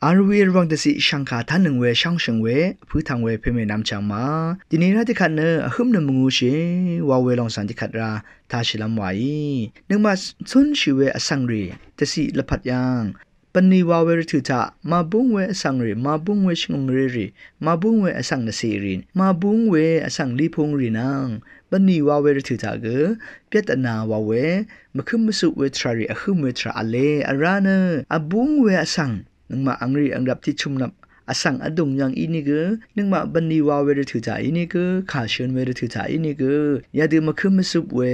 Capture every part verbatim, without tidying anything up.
Arwi rvwàng dvciq shv̀ngkà tánøng we shóngshø̀ng we vpǿ tvng we pèmè nvmchv̀ng ma. Dìnìrá dvkvt nø vhǿm nø mvngūshì wa we lòng svng dvkvt ra tāshìlv́m wàí. Nøngmaq cúnshì we vsvng rì dvciq lvpat yv́ng bv̀nlì wa we rvtø̀ taq màbúng we vsvng rì, màbúng we shvngø̀mré rì, màbúng we vsvng nvciq rì, màbúng we vsvng lipung rì nvng bv̀nlì wa we rvtø̀ taq gø byvtdvna wa we mvkǿm mvsup we tvrà rì vhǿm we tvrà v̄le. Vrá nø vbúng we vsvng nøngmaq angrì angrvp tiqchø̀m nvp vsvng vdùng yv́ng ínìgø, nøngmaq bv̀nlì wa we rvtø̀ taq ínìgø, kà shøn we rvtø̀ taq ínìgø, yadø mvkǿm mvsup we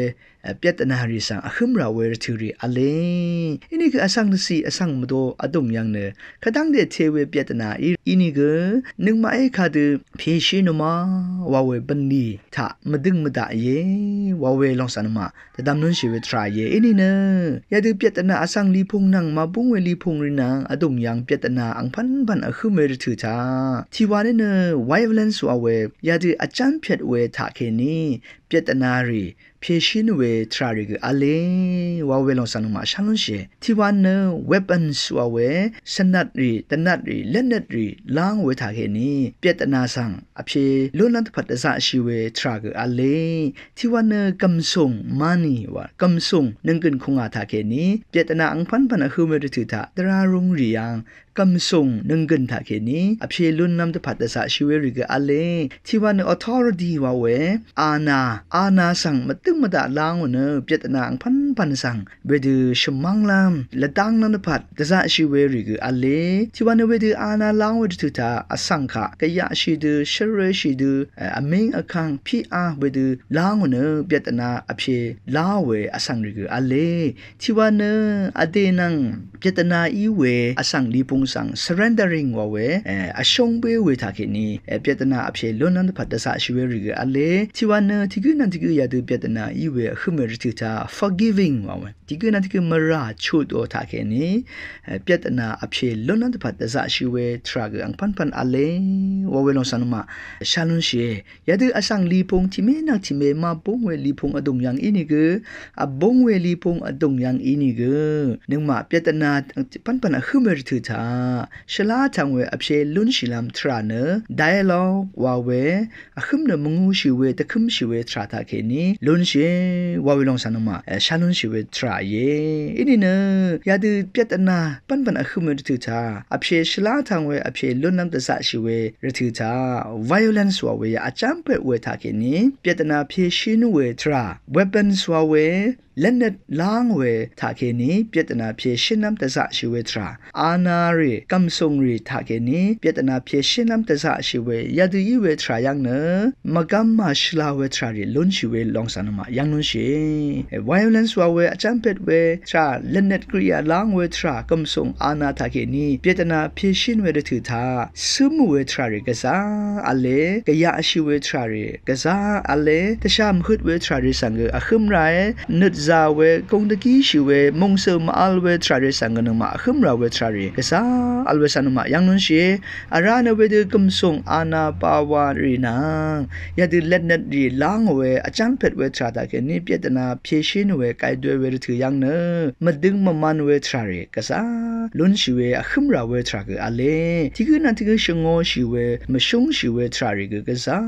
byvtdvna rì svng vhǿm rà we rvtø̀ rì v̄le. Ínìgø vsvng nvciq vsvng mvdō vdùng yv́ng nø kvdv́ngte te we byvtdvna í ínìgø, nøngmaqí kadø pèshí nø ma wa we bv̀nlì taq mvdøng mvdaq íe wa we lòng svng nøngmaq dvdvm lúnshì we tvrà íe. Ínìnø yadø byvtdvna vsvng lipung nvng màbúng we lipung rì nvng vdùng yv́ng byvtdvna angpv̀npv̀n vhǿm we rvtø̀ taq tiqwa nø nø violence wa we yadø vjánpyvt we taqkèní byvtdvna rì pèshí nø we tvrà rì gø v̄le wa we lòng svng nøngmaq shá lúnshìe. Tiqwa nø weapons wa we svnat rì, dvnat rì, lvtnøt rì láng we taqkèní byvtdvna svng vpè lúnlv́m dvpvt dvzaqshì we tvrà gø v̄le. Tiqwa nø gv̀msùng money wa gv̀msùng nønggø̀n kùngà taqkèní byvtdvna angpv̀npv̀n vhǿm we rvtø̀ taq dvrarung rì yv́ng gv̀msùng nønggø̀n taqkèní vpè lúnlv́m dvpvt dvzaqshì we rì gø v̄le. Tiqwa nø authority wa we ana, ana svng mvdøng mvdaq lángò nø byvtdvna angpv̀npv̀n svng wedø shvmv́nglv́m lvdánglv́m dvpvt dvzaqshì we rì gø v̄le. Tiqwa nø wedø ana láng we rvtø̀ taq vsvng kaq gvyaqshì dø, shvreshì dø, vmíng vkvng piqá wedø lángò nø byvtdvna vpè lá we vsvng rì gø v̄le. Tiqwa nø vdè nvng byvtdvna í we vsvng lipung svng surrendering wa we vshóng bé we taqkèní byvtdvna vpè lúnlv́m dvpvt dvzaqshì we rì gø v̄le. Tiqwa nø tiqgǿ nvng tiqgǿ yadø byvtdvna í we vhǿm we rvtø̀ taq forgiving wa we tiqgǿ nvng tiqgǿ mvrà chutò taqkèní byvtdvna vpè lúnlv́m dvpvt dvzaqshì we tvrà gø angpv̀npv̀n v̄le wa we lòng svng nøngmaq shá lúnshìe. Yadø vsvng lipung tiqmè nvng tiqmè màbúng we lipung vdùng yv́ng ínìgø, vbúng we lipung vdùng yv́ng ínìgø, nøngmaq byvtdvna pv̀npv̀n vhǿm we rvtø̀ taq shvlá tvng we vpè lúnshìlv́m tvrà nø dialogue wa we vhǿm nø mvngūshì we dvkǿmshì we tvrà taqkèní lúnshìe wa we lòng svng nøngmaq shá lúnshì we tvrà íe. Ínìnø yadø byvtdvna pv̀npv̀n vhǿm we rvtø̀ taq vpè shvlá tvng we vpè lúnlv́m dvzaqshì we rvtø̀ taq violence wa we ya vjánpyvt we taqkèní byvtdvna pèshí nø we tvrà, weapons wa we lvtnøt láng we taqkèní byvtdvna pèshílv́m dvzaqshì we tvrà, ana rì, gv̀msùng rì taqkèní byvtdvna pèshílv́m dvzaqshì we yadø í we tvrà yv́ng nø mvgvm màshvla we tvrà rì lúnshì we lòng svng nøngmaq yv́ng lúnshìe. Violence wa we vjánpyvt we tvrà, lvtnøt kriya láng we tvrà, gv̀msùng ana taqkèní byvtdvna pèshín we rvtø̀ taq cǿm we tvrà rì gvzá v̄le, gvyaqshì we tvrà rì gvzá v̄le, dvshà mvhøt we tvrà rì svng gø vhǿm ràe, nøt zà we, gong dvgíshì we, mòngsø̀ mvvl we tvrà rì svng gø nøngmaq vhǿm rà we tvrà rì gvzá v̄l we svng nøngmaq yv́ng lúnshìe. Vrá nø wedø gv̀msùng ana pawa rì nvng yadø lvtnøt rì láng we vjánpyvt we tvrà taqkèní byvtdvna pèshín we gaidø we rvtø̀ yv́ng nø mvdøng mvman we tvrà rì gvzá lúnshì we vhǿm rà we tvrà gø v̄le. Tiqgǿ nvng tiqgǿ shvngōshì we, mvshúngshì we tvrà rì gø gvzá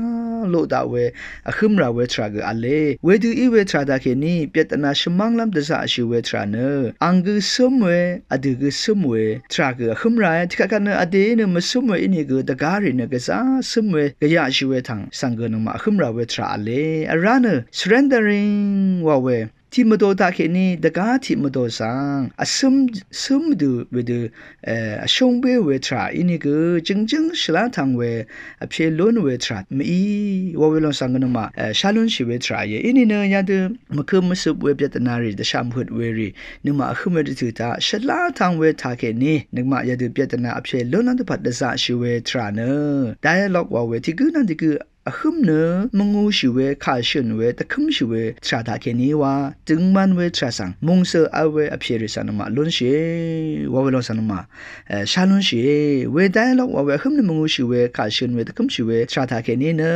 loq daq we vhǿm rà we tvrà gø v̄le. Wedø í we tvrà taqkèní byvtdvna shvmv́nglv́m dvzaqshì we tvrà nø ang gø cǿm we, vdø̀ gø cǿm we tvrà gø vhǿm ràe. Tiqkvt kvt nø vdèí nø mvcǿm we ínìgø dvgá rì nø gvzá cǿm we gvyaqshì we tvng svng gø nøngmaq vhǿm rà we tvrà v̄le. Vrá nø surrendering wa we tiq mvdò taqkèní dvgá tiq mvdò svng vcǿm, cǿm dø wedø vshóng bé we tvrà ínìgø jø̀ngjǿng shvlá tvng we vpè lún we tvrà mv-í wa we lòng svng gø nøngmaq shá lúnshì we tvrà íe. Ínìnø yadø mvkø̄m mvsøp we byvtdvna rì dvshà mvhøt we rì nøngmaq vhǿm we rvtø̀ taq shvlá tvng we taqkèní nøngmaq yadø byvtdvna vpè lúnlv́m dvpvt dvzaqshì we tvrà nø dialogue wa we tiqgǿ nvng tiqgǿ vhǿm nø mvngūshì we, kà shø̀n we, dvkǿmshì we tvrà taqkèní wa, døngman we tvrà svng mòngsø̀ vl we vpyè rì svng nøngmaq lúnshìe, wa we lòng svng nøngmaq, e, shá lúnshìe. Wedv́ng lok wa we vhǿm nø mvngūshì we, kà shø̀n we, dvkǿmshì we tvrà taqkèní nø,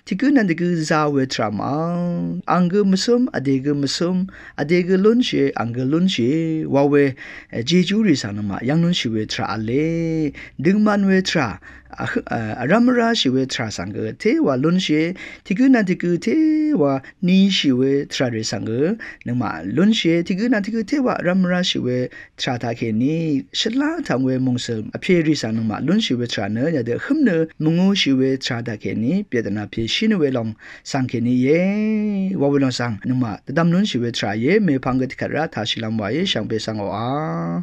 tiq gǿ nvng tiq gǿ zā we tvrà mv-vl, ang gø mvsǿm, vdè gø mvsǿm, vdè gø lúnshìe, ang gø lúnshìe, wa we, e, jejú rì svng nøngmaq yv́ng lúnshì we tvrà v̄le, døngman we tvrà, vhø-, e, vrv́m vrá shì we tvrà svng gø, té wa lúnshìe, tiq gǿ nvng tiq gǿ té wa nishì we tvrà rì svng gø, nøngmaq lúnshìe, tiq gǿ nvng tiq gǿ té wa vrv́m vrá shì we tvrà taqkèní, shvlá tvng we mòngsø̀ vpyè rì svng nøngmaq lúnshì we tvrà nø, yadø vhǿm nø mvngūshì we tvrà taqkèní, pyètnà pè shí nø we lòng svng kèní íe, wa we lòng svng, nøngmaq dvdvm lúnshì we tvrà íe, mèpvng gø tiqkvt rá taq shìlv́m wa íe, shvngbe svng oqà.